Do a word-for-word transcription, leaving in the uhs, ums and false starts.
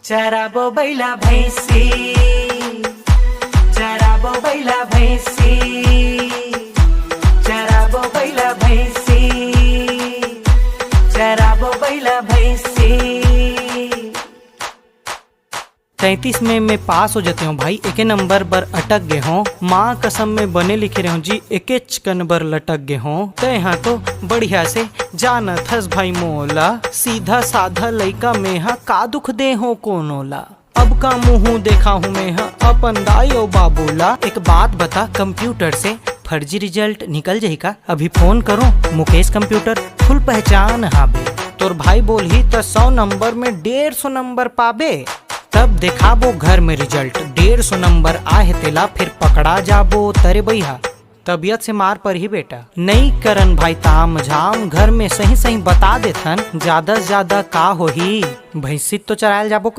चराबो बैला भैंसी, चराबो बैला भैंसी, चराबो बैला भैंसी, चराबो बैला भैंसी। तैंतीस में मैं पास हो जाते हूँ भाई, एके नंबर बर अटक गए हों। माँ कसम में बने लिखे रहे हों जी, एके चिकन बर लटक गए हों। तै हाँ तो बढ़िया से जानत हस भाई मोला, सीधा साधा लइका में हा का दुख दे हो कोनो ला। अब का मुंह देखा हूँ मैं हा अपन दाई अउ बाबू ला। एक बात बता, कंप्यूटर से फर्जी रिजल्ट निकल जाही का? अभी फोन करूँ मुकेश कंप्यूटर, फुल पहचान हाबे। तोर भाई बोलही त सौ नंबर में डेढ़ सौ नंबर पाबे, तब देखाबो घर में रिजल्ट। डेढ़ सौ नंबर आहे तेला फिर पकड़ा जाबो तरे बइहा। तबियत से मार परही बेटा। नई करन भाई ताम झाम, घर में सही सही बता देथन, ज्यादा से ज्यादा का होही, भैंसी तो चरायल जाबो।